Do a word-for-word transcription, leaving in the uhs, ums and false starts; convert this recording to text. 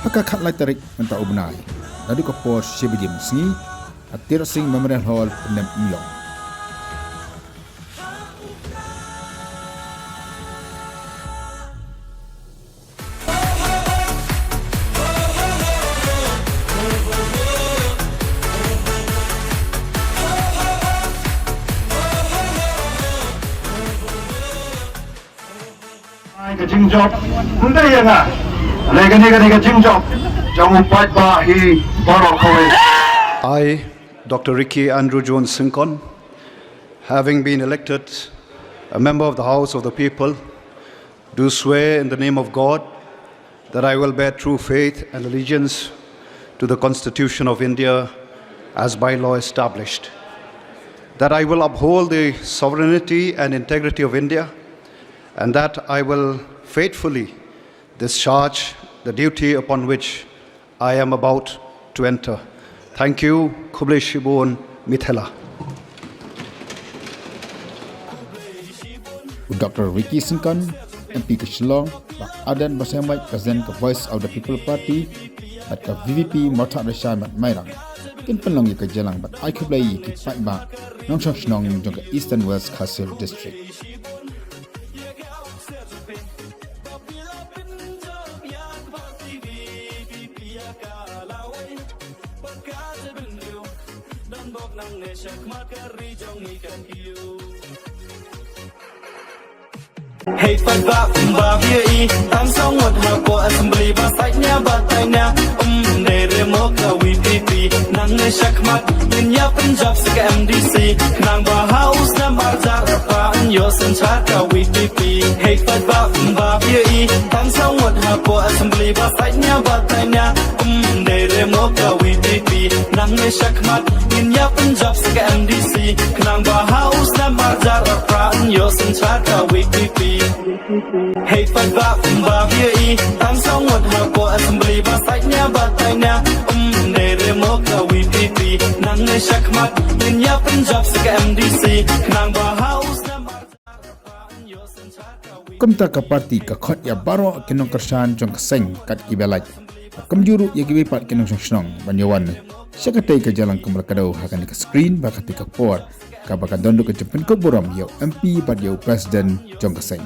Ha ka khatlai tarik mynta u bnai, naduh ka por shi baje mynsngi, ha Tyrot Sing Memorial Hall, Pyndengumiong. Ai ka jingjop, kumta ïa nga. Lei kane kane ka jingjop jong u paidbah hi baroh kawei. I, Doctor Ricky Andrew Jones Syngkon, having been elected a member of the House of the People, do swear in the name of God that I will bear true faith and allegiance to the Constitution of India as by law established, that I will uphold the sovereignty and integrity of India, and that I will faithfully discharge the duty upon which I am about to enter. Thank you. Khublei shibun, Mithela. U Doctor Ricky Syngkon, M P ka Shillong, Bah Ardent Basaiawmoit, President ka Voice of the People Party, bad ka V P P Mawthadraishan bad Mairang, kin pynlong ïa ka jingïalang bad ai khublei ïa ki paidbah nongshong shnong jong ka Eastern West Khasi Hills District. Hei paidbah, ym ba bia i, tang saw ngut hapoh Assembly ba sait nia ba tai nia. Ym dei re mo ka V P P, nangne shakhmat ngin ïa pynjop sa ka M D C, khnang ba ha u snem arhajar arphew yn ïoh synshar ka V P P. Hei paidbah, ym ba bia i, tang saw ngut hapoh Assembly ba sait nia ba tai nia. Ym dei re mo ka V P P, nangne shakhmat ngin ïa pynjop sa ka M D C, khnang ba ha u snem arhajar arphew yn ïoh synshar ka V P P. Hei paidbah, ym ba bia i, tang saw ngut hapoh Assembly ba sait nia ba tai nia. Ym dei re mo ka V P P, nangne shakhmat ngin ïa pynjop sa ka M D C, khnang ba ha u snem arhajar arphew yn ïoh synshar ka V P P. Kumta ka party ka khot ïa baroh ki nongkyrshan jong ka seng kat kiba lait, kumjuh ruh ïa kiwei pat ki nongshong shnong ban ïa wan sha katei ka jingïalang kumba la kdew ha kane ka screen, ba katei ka por kaba kan don ruh ka jingpynkup burom ïa u M P bad ïa u President jong ka seng.